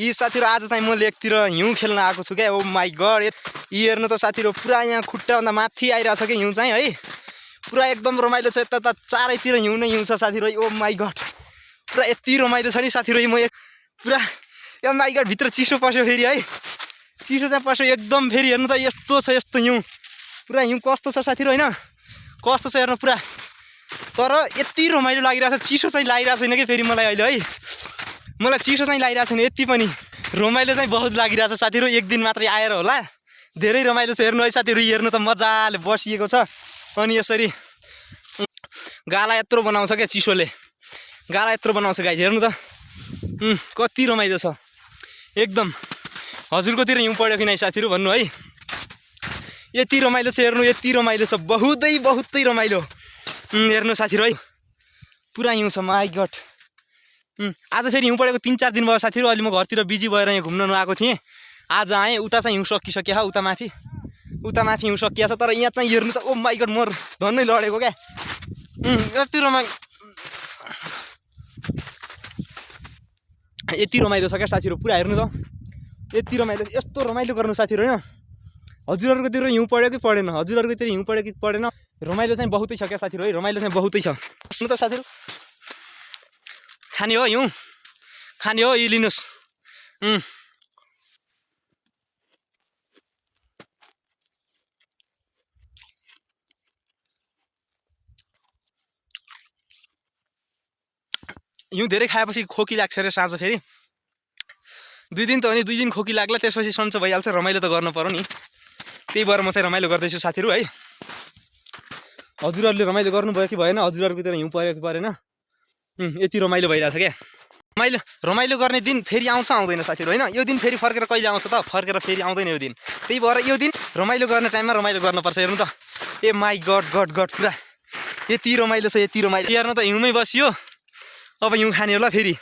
यी साथीहरु आज चाहिँ म लेकतिर हिउँ खेल्न आएको छु क्या। ओ माई गड, यी हेर्नु त साथीहरु पुरा यहाँ खुट्टाभन्दा माथि आइरहेछ के हिउँ चाहिँ है। पुरा एकदम रमाइलो छ, यता चारैतिर हिउँ नै हिउँ छ साथीहरु। ओ माई गड, पुरा यति रमाइलो छ नि साथीहरु। म पुरा यो माई गड भित्र चिसो पस्यो फेरि है, चिसो चाहिँ पस्यो एकदम। फेरि हेर्नु त यस्तो छ, यस्तो हिउँ, पुरा हिउँ कस्तो छ साथीहरु हैन, कस्तो छ हेर्नु पुरा। तर यति रमाइलो लागिरहेछ, चिसो चाहिँ लागिरहेको छैन कि फेरि मलाई अहिले है, मलाई चिसो चाहिँ लागिरहेको छैन यति पनि, रमाइलो चाहिँ बहुत लागिरहेछ साथीहरु। एक दिन मात्रै आएर होला, धेरै रमाइलो छ। हेर्नु है साथीहरु, हेर्नु त मजाले बसिएको छ। अनि यसरी गाला यत्रो बनाउँछ क्या चिसोले, गाला यत्रो बनाउँछ गाइस। हेर्नु त कति रमाइलो छ एकदम। हजुरकोतिर हिउँ पऱ्यो कि नै साथीहरु भन्नु है। यति रमाइलो छ हेर्नु, यति रमाइलो छ, बहुतै रमाइलो। हेर्नु साथीहरु है, पुरा हिउँ छ। माई गड, आज फेरि हिउँ परेको 3-4 दिन भयो साथीहरु। अहिले म घरतिर बिजी भएर यहाँ घुम्न नआएको थिएँ, आज आएँ। उता चाहिँ हिउँ सकिसक्यो हा, उता माथि हिउँ सकिया छ। तर यहाँ चाहिँ हेर्नु त ओ माई गड, म धन्नै लडेको क्या। यति रमाइलो छ क्या साथीहरु पुरा। हेर्नु त यति रमाइलो, यस्तो रमाइलो गर्नु साथीहरु हैन। हजुरहरुकोतिर हिउँ पड्यो कि परेन, हजुरहरुकोतिर हिउँ पड्यो कि परेन, रमाइलो चाहिँ बहुतै छ क्या साथीहरु है, रमाइलो चाहिँ बहुतै छ। सुन्नु त साथीहरु, खाने हो हिउँ, खाने हो, यी लिनुस्। हिउँ धेरै खाएपछि खोकी लाग्छ रे साँझ फेरि। 2 दिन त हो नि, 2 दिन खोकी लाग्ला, त्यसपछि सन्चो भइहाल्छ। रमाइलो त गर्नु पर्यो नि, त्यही भएर म चाहिँ रमाइलो गर्दैछु साथीहरु है। हजुरहरुले रमाइलो गर्नुभयो कि भएन, हजुरहरुकोतिर हिउँ पर्यो कि परेन, यति रमाइलो भइरहेछ क्या। रमाइलो गर्ने दिन फेरि आउँछ आउँदैन साथीहरु हैन। यो दिन फेरि फर्केर कहिले आउँछ त, फर्केर फेरि आउँदैन यो दिन। त्यही भएर यो दिन रमाइलो गर्ने टाइममा रमाइलो गर्नुपर्छ। हेर्नु त ए माई गड पुरा यति रमाइलो छ, यति रमाइलो। हेर्नु त हिउँमै बसियो, अब हिउँ खाने होला फेरि।